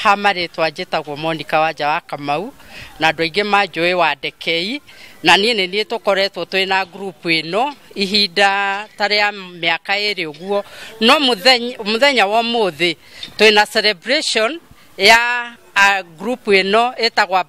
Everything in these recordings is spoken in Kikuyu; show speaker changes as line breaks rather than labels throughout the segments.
Ha marĩtwa njĩtagwo Monica Wanja wa Kamau, na andũ aingĩ manjũĩ wa Ndekei, na niĩ nĩ niĩ tũkoretwo twĩna group ĩno ihinda ta rĩa mĩaka 2 ũguo. No mũthenya wa ũmũthĩ twĩna celebration ya group ĩno ĩtagwo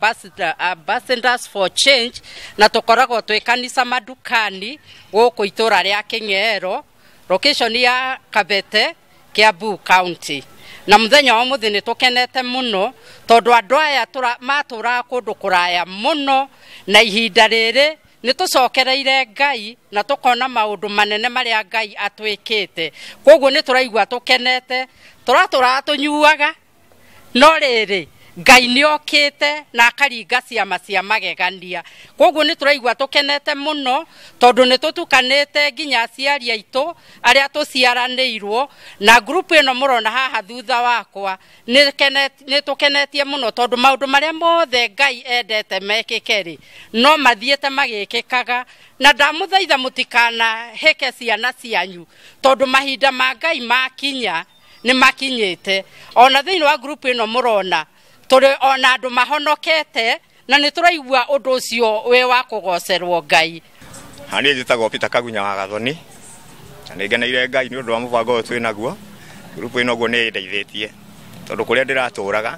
Ambassadors for Change, na tũkoragwo twĩ kanitha Madukani gũkũ itũra rĩa Kĩng'ero, location ya Kabete, Kiambu County. Na mũthenya wa ũmũthĩ nĩ tũkenete mũno tondũ andũ aya matũraga kũndũ kũraya mũno, na ihinda rĩrĩ nĩ tũcokereire Ngai na tũkona maũndũ manene marĩa Ngai atwĩkĩte. Koguo nĩ tũraigua tũkenete, tũratũraga tũnyuaga, no rĩrĩ Ngai nĩ okĩte na akaringa ciama cia magegania. Koguo nĩ tũraigua tũkenete mũno tondũ nĩ tũtukanĩte nginya aciari aitũ arĩa tũciaranĩirwo, na group ĩno mũrona haha thutha wakwa nĩ tũkenetie mũno tondũ maũndũ marĩa mothe Ngai endete mekĩke rĩ, no mathiĩte magĩkĩkaga. Na ndamũthaitha mũtikanahĩke ciana cianyu tondũ mahinda ma Ngai makinya nĩ makinyĩte. Ona thĩinĩ wa group ĩno mũrona tũrĩ ona andũ mahonokete, na nĩ tũraigua ũndũ ũcio wĩ wa kũgocerwo Ngai.
Niĩ njĩtagwo Peter Kagunya wa Gathoni, na nĩ ngeneire Ngai nĩ ũndũ wa mũbango ũyũ twĩ naguo. Group ĩno ũguo nĩ ĩndeithĩtie tondũ kũrĩa ndĩratũraga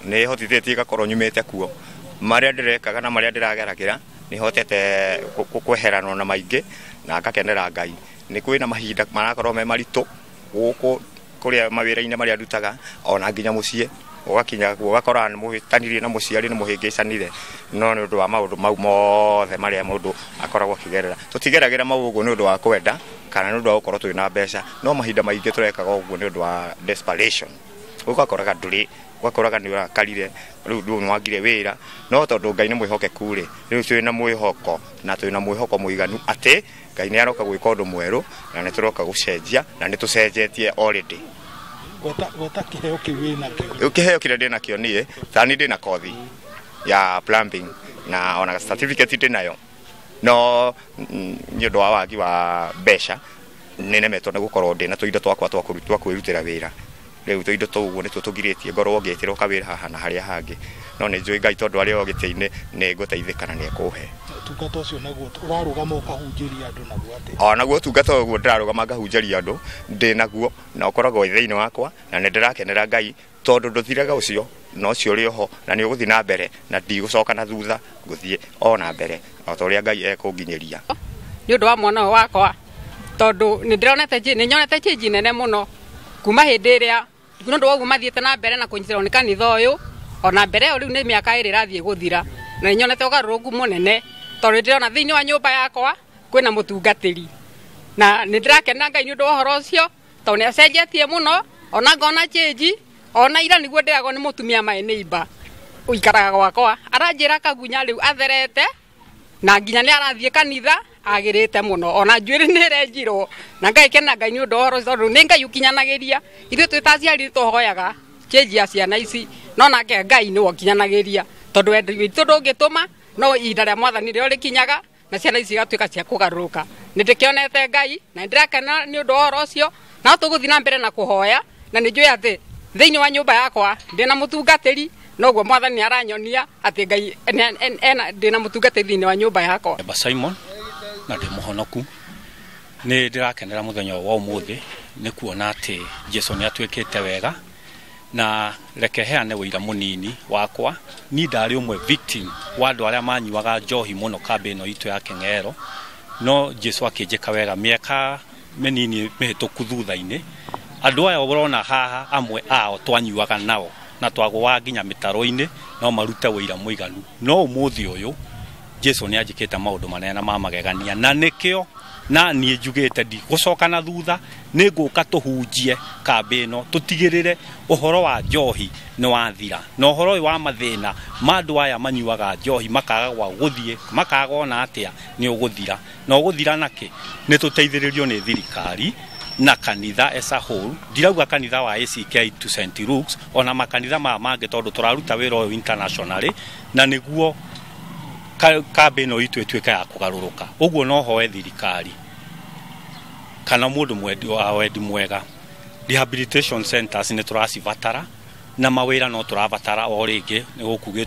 nĩ ĩhotithĩtie ngakorwo nyumĩte kuo. Marĩa ndĩrekaga na marĩa ndĩrageragĩra nĩ hotete kweheranwo na maingĩ na ngakenera Ngai. Nĩ kwĩna mahinda marakorwo me maritũ gũkũ kũrĩa mawĩra-inĩ marĩa ndutaga, ona nginya mũciĩ ũgakinya ũgakora nĩ mũhĩtanirie na mũciari, nĩ mũhĩngĩcanire, no nĩ ũndũ wa maũndũ mau mothe marĩa mũndũ akoragwo akĩgerera. Tũtigeragĩra mau ũguo nĩ ũndũ wa kwenda kana nĩ ũndũ wa gũkorwo twĩna mbeca, no mahinda maingĩ tũrekaga ũguo nĩ ũndũ wa desperation. Ũgakoraga ndũrĩ, ũgakoraga nĩ ũrakarire, rĩu ndũ nĩ wagire wĩra, no tondũ Ngai nĩ mwĩhokeku rĩ, rĩu twĩna mwĩhoko na twĩna mwĩhoko mũiganu atĩ Ngai nĩ aroka gwĩka ũndũ mwerũ na nĩ tũroka gũcenjia na nĩ tũcenjetie already.
Gweta kĩheo kĩu wĩnakĩo.
Kĩheo kĩrĩa ndĩnakĩo niĩ, ta niĩ ndĩna kothi ya plumbing na ona certificate ndĩnayo, no nĩ ũndũ wa wagi wa mbeca nĩnemetwo nĩ gũkorwo ndĩna tũindo twakwa twa kwĩrutĩra wĩra. Rĩu tũindo tũu ũguo nĩtuo tũgirĩtie ngorwo ngĩtĩrwo kawĩra haha na harĩa hangĩ, no nĩ njũĩ Ngai tondũ arĩ o gĩtĩ-inĩ nĩ ngũteithĩka na nĩ ekũhe.
Ũtungata ũcio naguo ũrarũgama ũkahunjĩria andũ naguo atĩa?
O naguo ũtungata ũguo ndĩrarũgama ngahunjĩria andũ ndĩ naguo na ũkoragwo wĩ thĩinĩ wakwa, na nĩ ndĩrakenera Ngai tondũ ndũthiraga ũcio, na ũcio ũrĩ oho na nĩ ũgũthiĩ na mbere na ndigũcoka na thutha, ngũthiĩ o na mbere o ta ũrĩa Ngai ekũnginyĩria.
Nĩ ũndũ wa mwana ũyũ wakwa tondũ nĩ ndĩronete nĩ nyonete change nene mũno kuma hĩndĩ ĩrĩa nĩ ũndũ wa ũguo mathiĩte na mbere na kũnyitĩrĩrwo nĩ kanitha ũyũ, ona mbere ĩyo rĩu nĩ mĩaka 2 ĩrathiĩ gũthira, na nĩ nyonete ũgarũrũku mũnene tondũ ndĩrona thĩinĩ wa nyũmba yakwa kwĩna mũtungatĩri, na nĩ ndĩrakena Ngai nĩ ũndũ wa ũhoro ũcio tondũ nĩ acenjetie mũno, ona ngona change. Ona ira nĩguo ndĩragwo nĩ mũtumia maĩ neighbor ũikaraga gwakwa, aranjĩra Kagunya rĩu atherete na nginya nĩ arathiĩ kanitha agĩrĩte mũno, ona njuĩrĩ nĩ ĩrenjirwo, na ngakena Ngai nĩ ũndũ wa ũhoro ũcio tondũ nĩ Ngai ũkinyanagĩria. Ithuĩ twĩ ta aciari tũhoyaga change ya ciana ici, no nake Ngai nĩwe ũkinyanagĩria tondũ wendi witũ ndũngĩtũma, no ihinda rĩa mwathani rĩo rĩkinyaga na ciana ici igatuĩka cia kũgarũrũka. Nĩ ndĩkĩonete Ngai na nĩ ndĩrakena nĩ ũndũ wa ũhoro ũcio, na tũgũthiĩ na mbere na kũhoya, na nĩ njũĩ atĩ thĩinĩ wa nyũmba yakwa ndĩna mũtungatĩri, noguo mwathani aranyonia atĩ Ngai ndĩna mũtungatĩri thĩinĩ wa nyũmba yakwa.
Eba Simon na ndĩ mũhonoku, nĩ ndĩrakenera mũthenya wa ũmũthĩ nĩ kuona atĩ Jesũ nĩ atuĩkĩte wega, na reke heane ũira mũnini wakwa. Niĩ ndarĩ ũmwe victim wa andũ arĩa manyuaga njohi mũno kambĩ ĩno itũ ya Kĩng'ero, no Jesũ akĩnjĩka wega mĩaka mĩnini mĩhĩtũku thutha-inĩ. Andũ aya ũrona haha amwe ao twanyuaga nao na twagũaga nginya mĩtaro-inĩ, no marute ũira mũiganu. No ũmũthĩ ũyũ Jesũ nĩ anjĩkĩte maũndũ manene na ma magegania, na nĩkĩo na niĩ njugĩte ndigũcoka na thutha, nĩ ngũka tũhunjie kambĩ ĩno, tũtigĩrĩre ũhoro wa njohi nĩ wathira, na ũhoro ũyũ wa mathĩna ma andũ aya manyuaga njohi makaga gwa gũthiĩ, makaga ona atĩa, nĩ ũgũthira. Na ũgũthira nakĩ? Nĩ tũteithĩrĩrio nĩ thirikari na kanitha as a whole. Ndirauga kanitha wa ACK to St. Luke's, ona makanitha maya mangĩ, tondũ tũraruta wĩra ũyũ internationally, na nĩguo kambĩ ĩno itũ ĩtuĩke ya kũgarũrũka. Ũguo no hoe thirikari kana mũndũ wa wendi mwega, rehabilitation centers nĩ tũracibatara, Na mawĩra no tũrabatara o rĩngĩ nĩ gũkugĩtwo.